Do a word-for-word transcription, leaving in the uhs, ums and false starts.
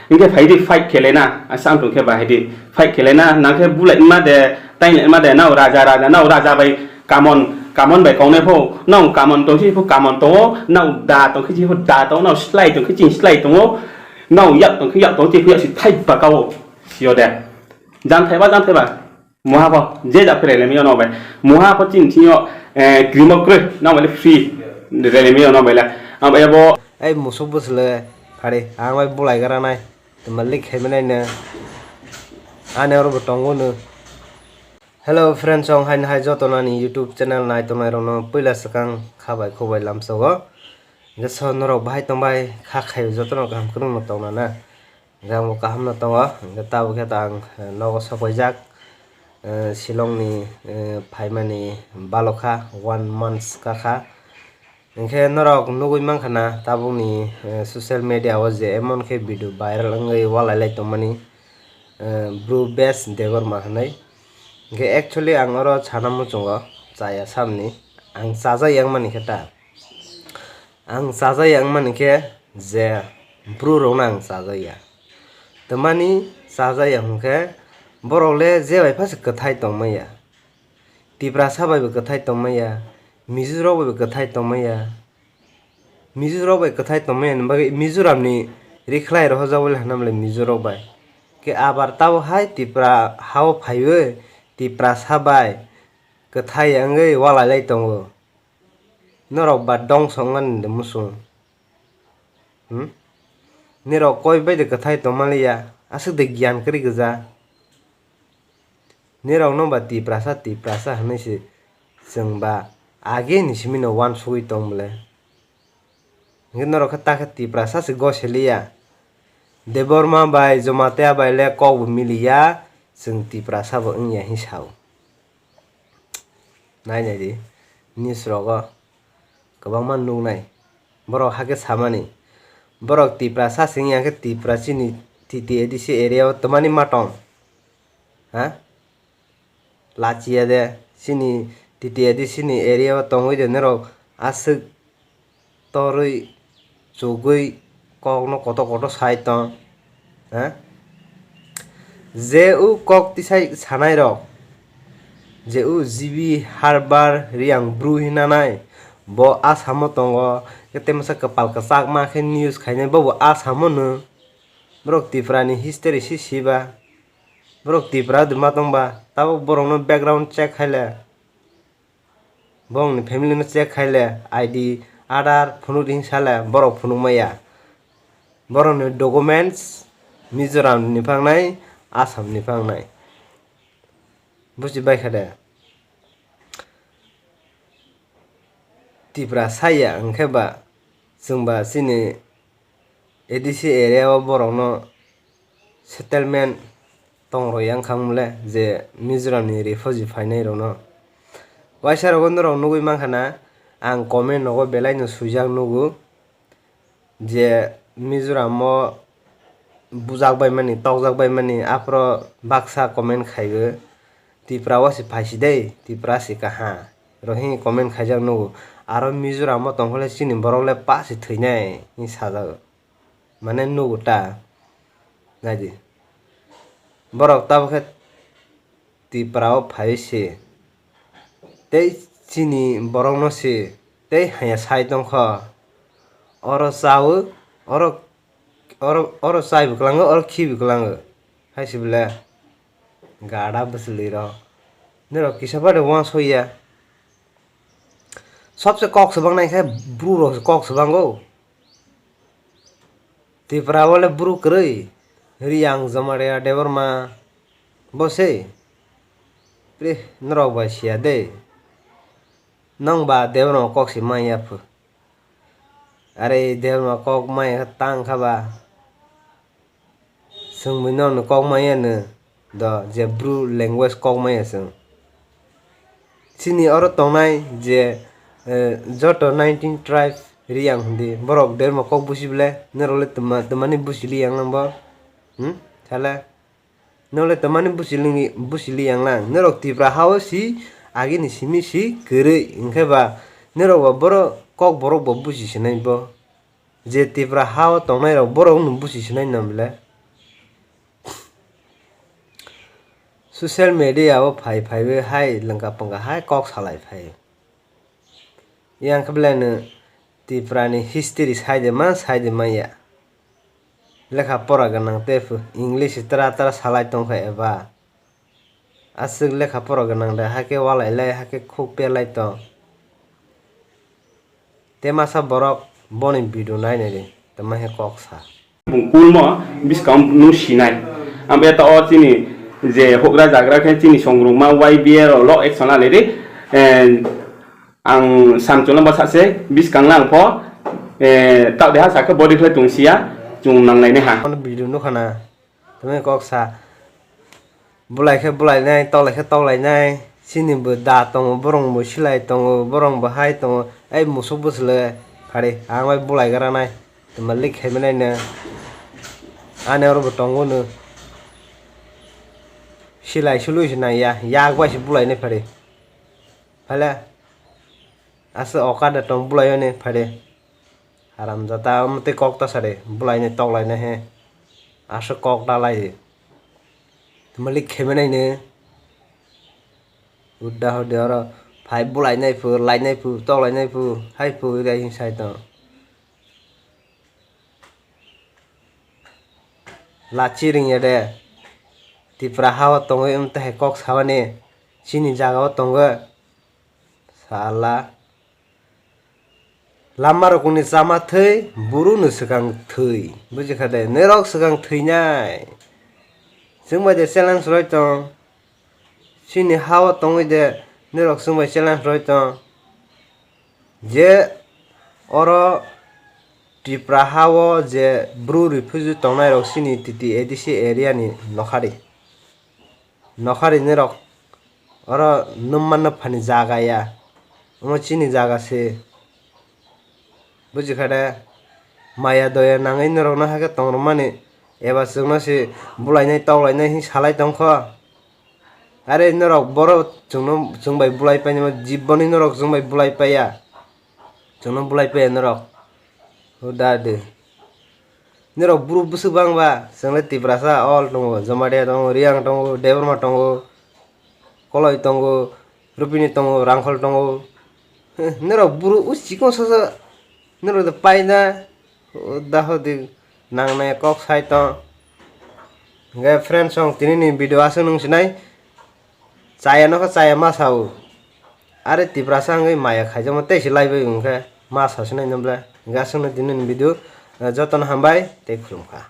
Hingke phaidi fight khelena, asa ang tongkhe ba haidi fight khelena, nangkhe bulai ma de, tainle ma de, nao raja, raja, nao raja bai kamon, kamon bai kongnai pho, nao kamon tongsi pho kamon tongo, nao da tongkhe si pho da tongo, nao slai tongkhe chini slai tongo, nao yak tongkhe yak tongo, chini pho yak si thai ba kao, sio de. Jang thai ba, jang thai ba. Muha pho je ja phe rele mi ono bai. Muha pho chini thio, eh, krimo kre, nao bai le free rele mi ono bai le. Ang bai bo. Ei musuk bwsle phari, ang bai bulai gara nai. Tuma lik khai manai no. Ani oro bo tongo no. Hello friends, ong hai hai joto nani YouTube channel nai tongnai rokno puila swkang khabai khubai lamsogo. Hingke so norok bahai tongbai kha khai jotono kaham kwrwngno tongna na. Hingke ang bo kaham no tongo, hingke tabuk khe ta ang, eh, nogo sokoijak, eh, Shillong ni, eh, phaimani balokha one months kakha. Hingke norok nugui mankha na tabukni, eh, social media o je emon khe video viral wngwi walai lai tongmani, eh, Bru Bes Debbarma hinwi. Hingke actually ang oro sana muchungo chaya samni, ang chajak yang mani khe ta. Ang chajak yang mani khe je bru rokno ang chajak ya. Tamani chajak ya hwnkhe borok le je bai phase kwthai tongmaya. Tiprasa bai bo kwthai tongmaya, Mizo rok bai bo kwthai tongmaya. Mizo rok bai kwthai tongmaya ni bagwi Mizoram ni rikhlai rohorjak bole hwnna bole Mizo rok bai. Khe abar tabo hai Tipra hao phaiwi Tiprasa bai kwthai wngwi walai lai tongo. Norok ba dongso wngmani de muchung. Hmm? Nirok koi bai de kwthai tongmaliya, aswk de giyan kwrwi gwja. Nirokno ba Tiprasa, Tiprasa hwnwi se chwng ba age ni simi no uansugwi tong bole. Hwnkhe norok khe ta khe Tiprasa se goseliya. Debbarma bai Jamatia bai le kok bo miliya, chwng Tiprasa bo wngya hin sao. Nai nai di, news rogo kwbangma nuknai. Borok hakhe samani, borok Tiprasa se wngya khe Tipra chini T T A D C area o twmani ma tong? Ha? Lachiya de, chini T T A D C ni area o tongwi de norok aswk torwi chugwi kokno kotor kotor sai tong, ha? Je o kok tisai sanai rok, je o G B Harbar Reang Bru hinanai, bo Asamo tongo, khe temsa kwpal kwchakma khe news khainai, bobo Asamo no. Borok Tripura ni history si siba, borok Tripura duma tongba, tabuk borokno background check khaile. Borokni family no check khaile, I D, Aadhaar phunuk di hinsale borok phunuk maya. Borokni documents Mizoram ni phangnai, Assam ni phangnai. Buji bai kha de? Tripura saya hwnkhe ba chwng ba chini A D C area o borokno settlement tong rw yang kha mole je Mizoram ni refugee phainai rokno. Waisa rogo norok nugui mankha na, ang comment rogo belai no swijak nugo je Mizoram o bujak bai mani, tokjak bai mani, aphuru baksa comment khaigo, Tripura o se phaisi dei, Tripura se kaha. Rohini comment khaijak nugo. Aro Mizoram o tongkha le chini borok le pa se thwinai hinwi sajak. Mane nugo ta. Naidi. Borok tabuk khe Tripura o phaiwi se. Tei chini borok no se. Tei haya sai tongkha. Oro chawi, oro, oro, oro chai bo kwlango, oro khi bo kwlango. Hai se bole. Gada bwswlwi rok. Norok kisa bai de uansukya. Sobse kok swbang nai khe bru rok se kok swbango. Tripura o le bru kwrwi. Reang, Jamatia, Debbarma. Bo se. Pre, norok bai siya de. Nong ba Debbarma kok se manya phu. Are Debbarma kok manya tang kha ba. Chwng bini nokni kok manya no do je Bru language kok manya chwng. Chini oro tongnai je, eh, joto nineteen tribe Reang hindi borok Debbarma kok busi bole norok le twma, twmani busi li yang nang bo? Hmm? Sale? Norok le twmani busi li, busi li yang nang? Norok Tripura ha o si agini simi si kwrwi hwnkhe ba norok ba borok kok borok bo busi sinai bo. Je Tripura ha o tongnai rok borok no busi sinai na bole? Social media o phai phaiwi hai lwngka pwngka hai kok salai phai. Yang khe belai no Tripura ni history sai de man sai de man ya. Lekha pora gwnang tei phu English tra tra salai tong kha eba. Aswk lekha pora gwnang de hakhe walai lai hakhe khuk pelai tong. Tei masa borok boni video nainai de tongma he kok sa. Bung kulmo biskang nung sinai. Ambe ta o chini je hogra jagra khe chini songrungma Y B A rok lo action alai de. Eh, ang samchwlangba sase biskang lang pho, eh, tak deha sakhe body khlai tong siya, chung nang nai ha. Ano video nukha na, tongma kok sa. Bulai khe bulainai, toklai khe toklainai, chini bo da tongo, borong bo silai tongo, borong bo hai tongo, ei musuk bwswlwi phari, ang bai bulai gra nai, tongma lik khaimani no, ani oro bo tongo no, silai sulwi se nang ya, yak bai se bulainai phari, phale, aswk okada tong bulaio ni phari. Haramjada, omo tei kok ta sadi, bulainai toklainai he. Aswk kok ta lai di. Malik khemenai ne. Udda hudi oro phai bulainai phu, lainai phu, toklainai phu, hai phu, iri hai sai tong. Lachi ringya de. Tipra hao tongwi, omo tei hai kok sabani. Chini jaga o tongo. Sala. Lama rokni chama thwi, buru ni swkang thwi. Buji kha de, norok swkang thwinai. Chwng bai de challenge roi tong. Chini ha o tongwi de, norok chwng bai challenge roi tong. Je oro Tripura ha o je bru refugee tongnai rok chini T T A D C area ni nokhari. Nokhari norok oro nwng mano phani jaga ya. Omo chini jaga se. Buji kha de, maya doya nangwi norokno hakhe tongrwmani, eba chwngno se bulainai toklainai hwnwi salai tongkho. Are norok boro chwngno, chwng bai bulai painai, jiboni norok chwng bai bulai paiya. Chwngno bulai paiya norok. Huda de. Norok buru bwswk bang ba, chwng le Tiprasa all tongo, Jamatia tongo, Reang tongo, Debbarma tongo, Koloi tongo, Rupini tongo, Rangkhol tongo. Norok buru o chikon sasa, norok de paina, o daho de nangnai kok sai tong. Hingke friends song tini ni video aswk nung sinai, chaya no khe chaya ma sao. Are Tiprasa wngwi maya khaijakma tei se lai bai wngkhe ma sa sinai no ble. Hingke aswk no tini ni video, jotono hambai tei khulumkha.